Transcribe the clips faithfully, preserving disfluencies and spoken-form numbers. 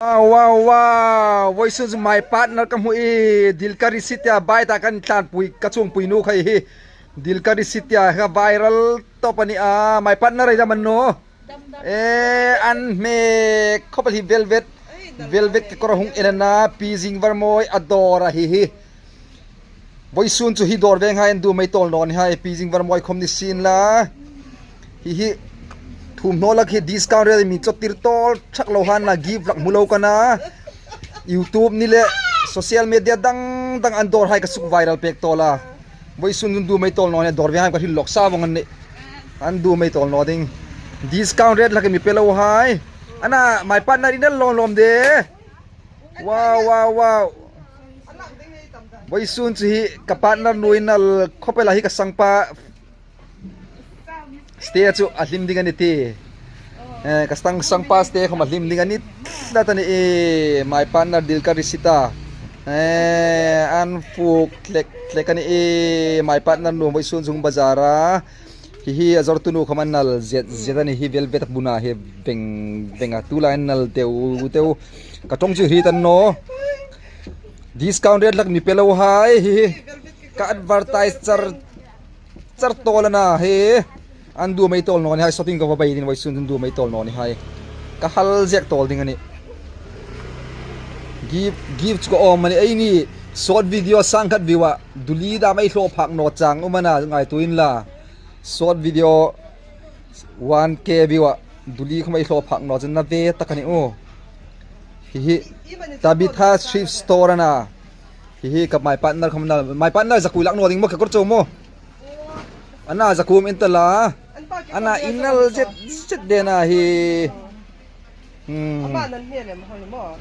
Wow, wow, wow. Voisun chu my partner ka hmu e, Dil Ka Ri Si tia bai ta kan tlan pui, ka chuong pui nu khai hi. Dil Ka Ri Si tia ha viral top a ni a, my partner ei dam a ni naw. E, an hme khawp el hi velvet. Velvet kekawr a hung en a na, Pi Zingvarmawi a dawr a hi hi. Voisun chu hi dawr veng hai an dum ei tawl naw ni hai, Pi Zingvarmawi khawm ni sien la. Hi hi, thum hnaw lak hi discount rate mi chawtir tawl thak lo han na, gift lak hmu lo ka na. YouTube ni le social media dang dang an dawr hai ka suk viral pek tawl a. Voisun an dum ei tawl naw ni, dawr veng hai ka hril lawk sa vong an ni. An dum ei tawl naw ding. Discount rate lak mi pe lo hai. Ana, my partner in a lawm lawm de. Wow, wow, wow. Voisun chu hi ka partner nu in a khawp el a hi ka sangpa stay chu a hlim ding a ni ti. Eh, ka sang, sangpa stay khawm a hlim ding a ni tlat a ni e, my partner Dil Ka Ri Si ta. Eh, an fuk tlek tlek a ni e, my partner nu voisun chu bazar a. Hi hi a zawrtu nu khawm an nal zet zet a ni hi, velvet bun a hi veng veng a, tu lai an nal teu teu. Ka ṭawng chu hi tan naw. Discount rate lak mi pe lo hai hi hi. Ka advertise char char tawl a na hi. An dum ei tawl naw ni hai, shooting ka va bai ding, voisun an dum ei tawl naw ni hai. Ka hal zek tawl ding a ni. Gift, gift chu ka awm a ni ei ni. Short video sang khat view a, duli dam ei hlaw phak naw chang um a na, ngaituo in la. Short video one K view a, duli khawm ei hlaw phak naw chun na ve tak a ni u. Hi hi, Tabitha Thrift Store a na. Hi hi ka my partner khawm na, my partner zakui lak naw ding maw, kekawr chau maw. Ana zakum in ta la. Ana in nal zet zet de na hi. Hmm. Ama nan hmel em hoi maw.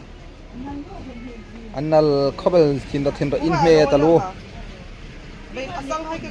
An nal khawp el thin rawh thin rawh in hme ta lu. Bei a sang hai ke